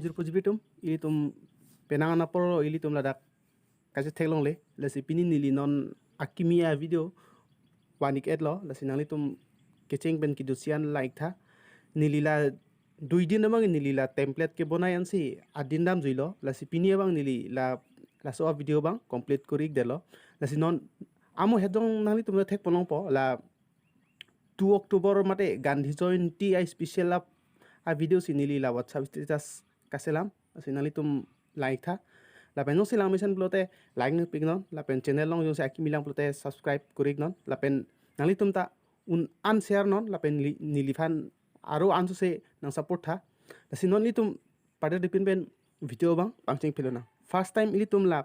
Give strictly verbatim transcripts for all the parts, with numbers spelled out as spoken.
Jirpo jibitum, ilitum penang anapor ilitum ladak kachetheklongle, lasi pini neli non akimi a-video van-ik etlo, lasi nanglitum kecheng pen kedo-an lang-iktha. Neli la dui din abang neli la template kebonai ansi adin damjuilo, lasi pini abang neli la laso a-video abang complete kori-ikdetlo. Lasi non amo hedong nanglitum thekponlongpo, la two October mate Gandhi Jayanti a-special a, a-video si neli la WhatsApp status kaselam, lasi nanglitum lang-iktha. Lapen jongsi lang mesen pulote like nangpiknon, lapen channel along jongsi akimi lang pulote subscribe kori-iknon, lapen nanglitum ta un-an share non, lapen neli, neliphan aro ansose nang support tha. Lasi non ilitum pada dipin pen video abang pangcheng philonang. First time ilitum la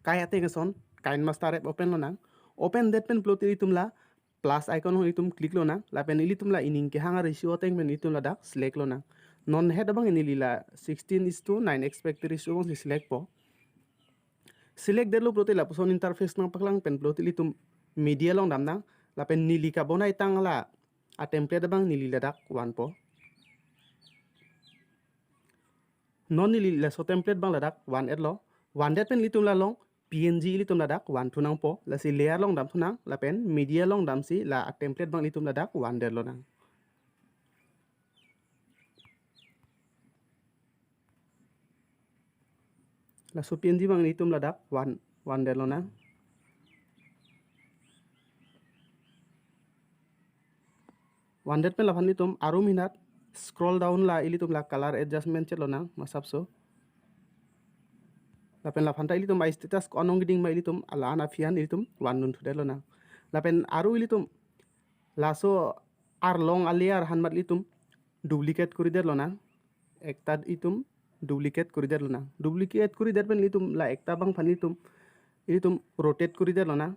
kai ateng ason, KineMaster app open lonang. Open det pen pulote ilitum la plus icon along ilitum click lonang. Lapen ilitum la ining kehang a-ratio ateng pen ilitum ladak select lonang. Non het abang neli la sixteen is to nine aspect ratio abangsi selectpo. Select detlo pulote lapuson interface nangpaklang pen pulote ilitum media along damnang. Lapen neli kabonai tangla a-template abang neli ladak vanpo. Non neli laso template abang ladak van-etlo. Van-det pen ilitum la along P N G ilitum ladak vanthunangpo. Lasi layer along damthunang, lapen media along damsi la a-template abang ilitum ladak vandetlonang. Laso P N G abang ilitum ladak van, vandetlonang. Vandet pen laphan ilitum arum hinat scroll down la ilitum la color adjustment chetlonang masapso. Lapen laphan ta ilitum a-status ko-an ong keding ma ilitum alan aphi an ilitum vandunthudetlonang. Lapen aru ilitum laso arlong a-layer ahan mat ilitum duplicate koridetlonang. Ekta ilitum duplicate koridetlonang. Duplicate koridet pen ilitum la ekta abangphan ilitum, ilitum rotate koridetlonang.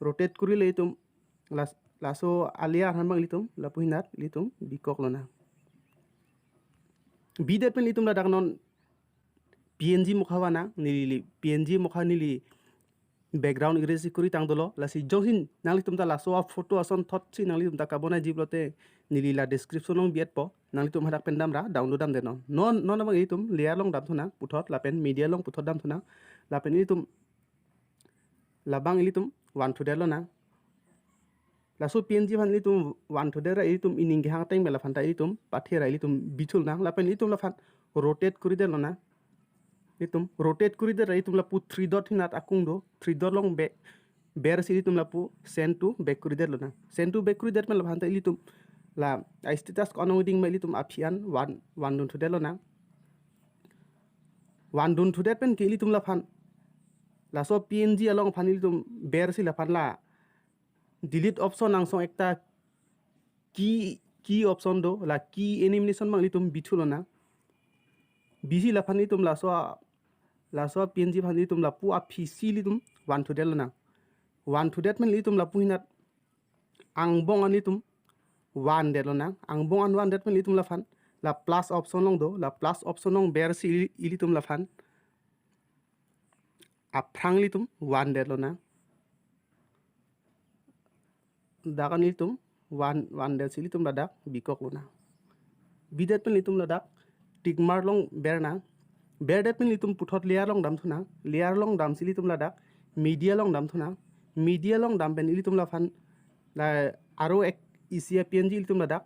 Rotate korile ilitum las-, laso a-layer ahan abang ilitum lapu hinat ilitum bikoklonang. Bidet pen ilitum ladak non P N G mokha vannang, neli P N G mokha neli background erase kori tang dolo, lasi jongsi nanglitum ta laso a-photo asonthotsi nanglitum ta kabonaiji pulote neli la description along bi-etpo, nanglitum hadak pen damra download damdetnon. Non, non abang ilitum layer along damthunang puthot, lapen media along puthot damthunang, lapen ilitum labang ilitum vanthudetlonang. Laso P N G aphan ilitum vanthudet ra ilitum ining kehang ateng pen laphan ta ilitum pathera ilitum bithulnang, lapen ilitum laphan rotate koridetlonang. Ilitum rotate koridet ra ilitum lapu three dot hinat akung do, three dot along be-, bersi ilitum lapu send to back koridetlonang. Send to back koridet pen laphan ta ilitum la a-status ko-an ong keding ma ilitum aphi an van, vandunthudetlo nang. Vandunthudet pen ke ilitum laphan laso P N G along aphan ilitum bersi laphan la delete option angsong ekta key, key option do, la key animation abang ilitum bithulonang. Bisi laphan ilitum laso a, laso a-P N G aphan ilitum lapu aphisi ilitum vanthudetlonang. Vanthudet pen ilitum lapu hinat angbong an ilitum vandetlonang. Angbong an vandet pen ilitum laphan la plus option along do, la plus option along bersi ili-, ilitum laphan aphrang ilitum vandetlonang. Dak an ilitum van, vandetsi ilitum ladak bikoklonang. Bidet pen ilitum ladak tick mark along bernang. Berdet pen ilitum puthot layer along damthunang. Layer along damsi ilitum ladak media along damthunang. Media along dam pen ilitum laphan la aro ek isi a-P N G ilitum ladak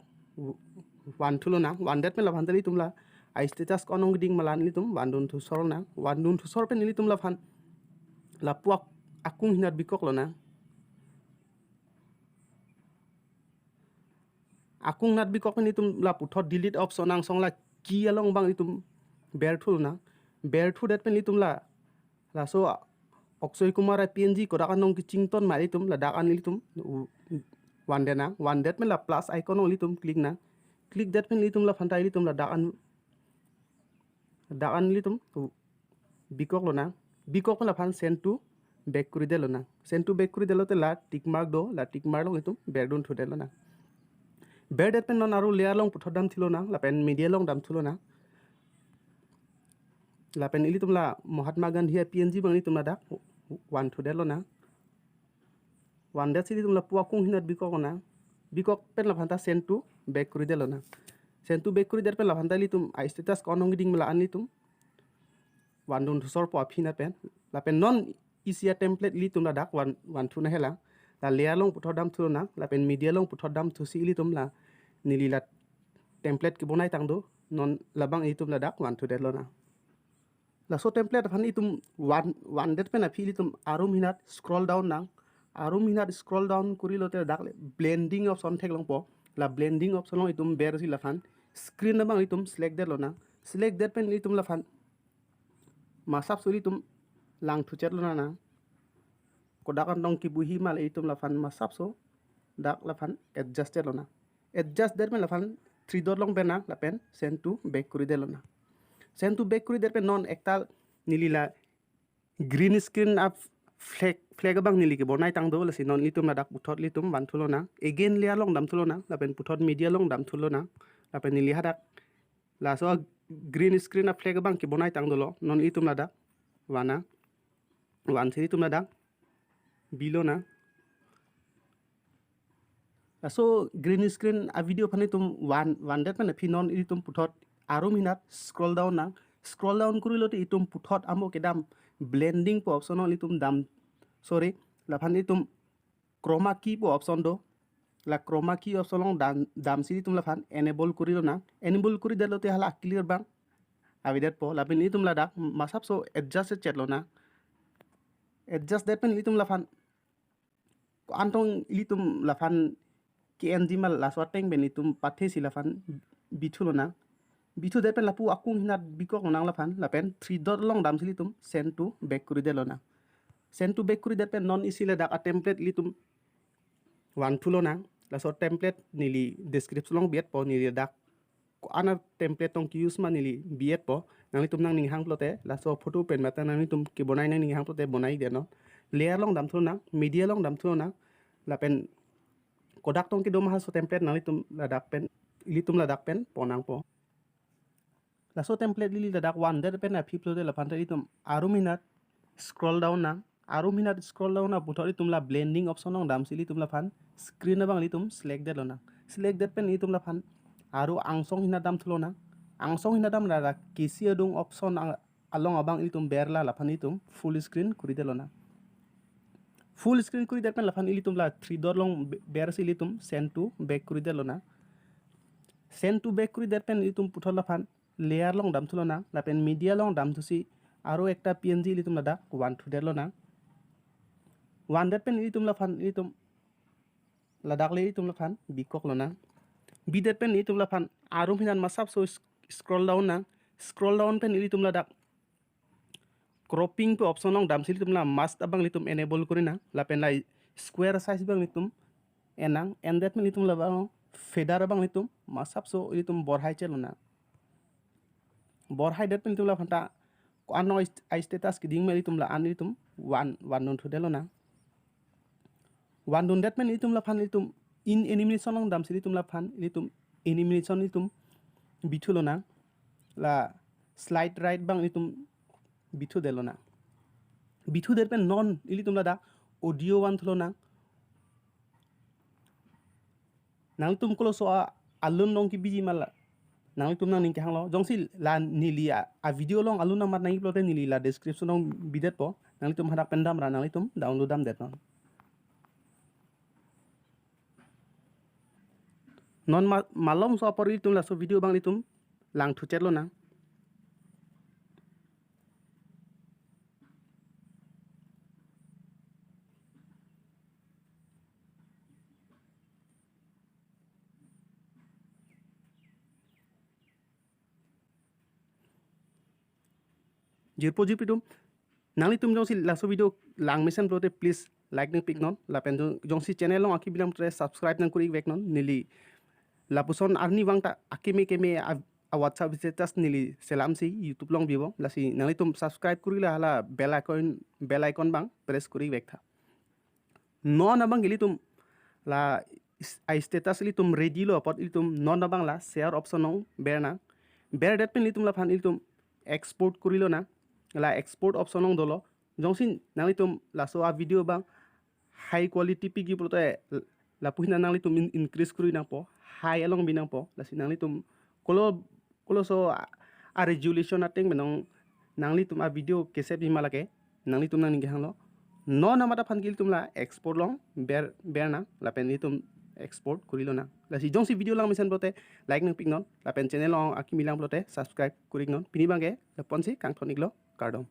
vanthulonang. Vandet pen laphan ta ilitum la a-status ko-an ong keding ma la-an ilitum vandunthusor nang. Vandunthusor pen ilitum laphan lapu ak-, akung hinat bikoklonang. Akung hinat bikok pen ilitum la puthot delete option angsong la key along abang ilitum berthulonang. Berthudet pen ilitum la laso Akshay Kumar a-P N G kodak an ong kechington ma ilitum ladak an ilitum vandenang. Vandet pen la plus icon along ilitum click nang. Click det pen ilitum laphan ta ilitum ladak an, ladak an ilitum bikoklonang. Bikok pen laphan send to back koridetlonang. Send to back koridetlote la tick mark do, la tick mark along ilitum berdunthudetlo nang. Berdet pen non aro layer along puthot damthulonang, lapen media along damthulonang. Lapen ilitum la Mahatma Gandhi a-P N G abang ilitum ladak vanthudetlo nang. Vandetsi ilitum lapu akung hinat bikoklonang. Bikok pen laphan ta send to back koridetlonang. Send to back kuri det pen laphan ta ilitum a-status ko-an ong keding ma la-an ilitum vandun thusor po aphi nat pen. Lapen non isi a-template ilitum ladak van, vanthu nanghelang. La layer along puthot damthu lonang, lapen media along puthot damthusi ilitum la neli la template kebonai tangdo, non labang ilitum ladak vanthu det lonang. Laso template aphan itum van, van det pen aphi ilitum arum hinat scroll down nang. Arum hinat scroll down kuri lote dak le blending option theklongpo. La blending option along itum bersi laphan screen abang itum select det lonang. Select det pen itum laphan masap suri itum langthu chet lonang. Kodak kantong kibuhi ma le itum laphan masap so dak laphan adjust det lonang. Adjust det pen laphan three dot along pen nang lapen send to back kuri det lonang. Send to back kuri det pen non ekta neli la green screen a-flag, flag abang neli kebonai tangdo, lasi non ilitum ladak puthot ilitum vanthu lonang. Again layer along damthu lonang, lapen puthot media along damthu lonang. Lapen neli hadak laso green screen a-flag abang kebonai tangdolo, non ilitum ladak van nang. Vansi ilitum ladak bi lonang. Laso green screen a-video aphan itum van, van det pen aphi non ilitum puthot arum hinat scroll down nang. Scroll down kuri lote itum puthot amo kedam blending po option along itum dam, sorry, laphan itum chroma key po option do. La chroma key option along dam, damsi itum laphan enable kuri lonang. Enable kuri det lote hala clear abang avedet po. Lapen itum ladak masap so adjust chet lonang. Adjust det pen itum laphan ko-an tong ilitum laphan ke-enji ma laso ateng pen itum pathesi laphan bithu lonang. Bithu det pen lapu akung hinat bikok lonang laphan, lapen three dot along damsi ilitum send to back kuri det lonang. Send to back kuri det pen non isi ladak a-template ilitum vanthu lonang. Laso template neli description along bi-etpo, neli ladak ko-an a-template tong ke-use ma neli bi-etpo. Nanglitum nangning hang pulote laso photo pen mate nanglitum kebonai nangning hang pulote bonai det non. Layer along damthu lonang, media along damthu lonang. Lapen kodak tong kedo ma laso template nanglitum ladak pen, ilitum ladak pen pon nangpo. Laso template ili ladak van det pen aphi pulote laphan ta ilitum arum hinat scroll down nang. Arum hinat scroll down nang puthot ilitum la blending option along damsi ilitum laphan screen abang ilitum select det lonang. Select det pen ilitum laphan aru angsong hinat damthu lonang. Angsong hinat dam ladak kisi adung option ang-, along abang ilitum ber la laphan ilitum full screen kuri det lonang. Full screen kuri det pen laphan ilitum la three dot along be-, bersi ilitum send to back kuri det lonang. Send to back kuri det pen ilitum puthot laphan layer along damthu lonang, lapen media along damthusi aru ekta P N G ilitum ladak vanthu det lonang. Van det pen ilitum laphan ilitum ladak le ilitum laphan bikok lonang. Bi det pen ilitum laphan arum hinat masap so sc-, scroll down nang. Scroll down pen ilitum ladak cropping pu option along damsi ilitum la mask abang ilitum enable kuri nang, lapen la square size abang ilitum en nang. En det pen ilitum labang feather abang ilitum masap so ilitum borhai chet lonang. Borhai det pen ilitum laphan ta ko-an along a-status keding ma ilitum la-an ilitum van, vandunthu det lonang. Vandun det pen ilitum laphan ilitum in animation along damsi ilitum laphan ilitum animation ilitum bithu lonang. La slide right abang ilitum bithu det lonang. Bithu det pen non ilitum ladak audio vanthu lonang. Nangtum koloso a-, alun along kebiji ma la, nanglitum nangning kehanglo. Jongsi la neli a, a-video along alun amat nangji pulote neli la description along bidetpo. Nanglitum hadak pen damra nanglitum download damdet non. Non ma-, malomso apor ilitum laso video abang ilitum langthu chet lonang. Jirpo jirpi atum, nanglitum jongsi laso video langmesen pulote please like nangpik non, lapen jongsi channel along akimi lang pulote subscribe nangkuri vek non, neli lapuson arnivang ta akeme keme a, a WhatsApp status neli selamsi YouTube along bibom, lasi nanglitum subscribe kuri la hala bell icon, bell icon abang press kuri vek tha. Non abang ilitum la is-, a-status ilitum ready lo apot ilitum non abang la share option along ber nang. Ber det pen ilitum laphan ilitum export kuri lonang. La export option along dolo. Jongsi nanglitum laso a-video abang high quality piji pulote lapu ahin nanglitum in-, increase kuri nangpo, high along bi nangpo. Lasi nanglitum Kolo, kolo so a, a resolution ateng menong nanglitum a video kesep jima lake, nanglitum nangning kehanglo. Non amat aphan ke ilitum la export long ber, ber nang, lapen ilitum export kori lonang. Lasi jongsi video lang mesen pulote like nangpik non, lapen channel along akimi lang pulote subscribe kori non. Pini abangke lapu-ansi kangthon iklo, kardom.